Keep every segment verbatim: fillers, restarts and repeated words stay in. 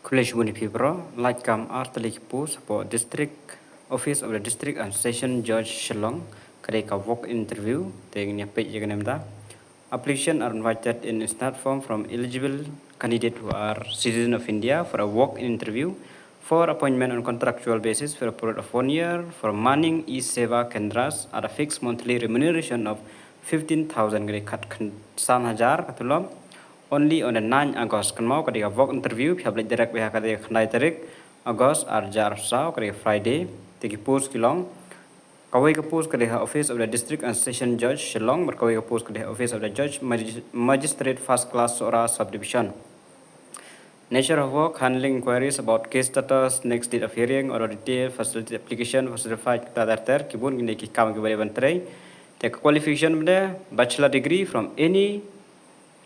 Khublei shibun ïa phi baroh. Lait kam ar tylli ki post hapoh District Office of the District and Session Judge Shillong, ka dei ka walk interview. Te ngin ïa peit ïa kane mynta. Application are invited in standard form from eligible candidate who are citizen of India for a walk-in interview for appointment on contractual basis for a period of one year for Manning e-Seva Kendras at a fixed monthly remuneration of fifteen thousand, ka dei khat khan san hajar ka tulop. Only on the ninth August, kynmaw ka dei ka walk interview, phi hap leit direct beit ha ka dei khyndai tarik August ar hajar arphew saw, ka dei Friday. Te ki post ki long, kawei ka post ka dei ha Office of the District and Session Judge Shillong, bad kawei ka post ka dei ha Office of the Judge Magis-, Magistrate First Class Sohra Subdivision. Nature of work: handling inquiries about case status, next date of hearing, order detail, facility application, facility file, ter ter ter, ki bun kine ki kam kiba dei ban trei. Te ka qualification ba dei bachelor degree from any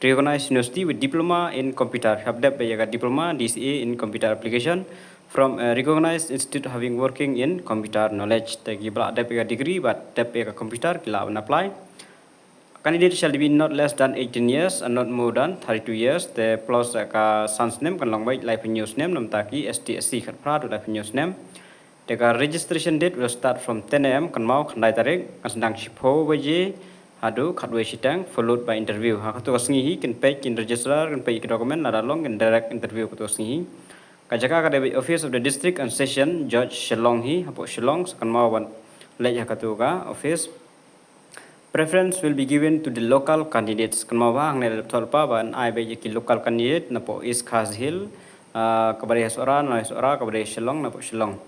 recognized university with diploma in computer. Phi hap dep beit ïa ka diploma D C A in computer application from a recognized institute having working in computer knowledge. Te kiba la dep ïa ka degree bad dep ïa ka computer ki lah ban apply. Candidate shall be not less than eighteen years and not more than thirty-two years. Te plus ka san snem, kan long beit laiphew hynñiew snem, namar ki S T S C khatphra haduh laiphew hynñiew snem. Te ka registration date will start from ten A M, kynmaw khyndai tarik, kan sdang shiphew baje haduh khatwei shiteng, followed by interview. Ha kato ka sngi hi kin peit, kin register, kin peit ki document, lada long kin direct interview kato ka sngi hi. Ka jaka ka dei beit Office of the District and Session Judge Shillong hi, hapoh Shillong, sa kynmaw ban leit ha kato ka office. Preference will be given to the local candidates. Kynmaw ba hangne la dep thoh lypa ban ai beit ïa ki local candidate napoh East Khasi Hills, ah, kaba dei ha Sohra na Sohra, kaba dei Shillong napoh Shillong.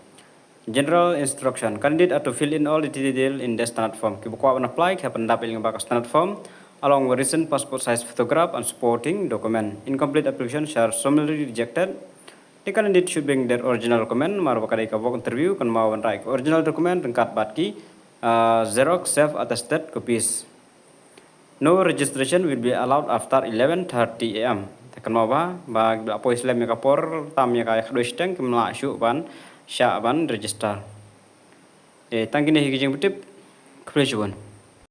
General instruction: candidate are to fill in all the detail in the standard form. Kiba kwah ban apply ki hap ban dap ïa ka standard form along with recent passport size photograph and supporting document. Incomplete application shall summarily rejected. The candidate should bring their original document, namar ba ka dei ka walk interview, kynmaw ban rah ïa ka original document ryngkat bad ki, ah, xerox self attested copies. No registration will be allowed after eleven thirty A M. Te kynmaw ba, ba, ba poi slem ïa ka por, tam ïa ka khatwei shiteng, kim lah shuh ban shah ban register. Eh, tang kine hi ki jingpyntip. Khublei shibun.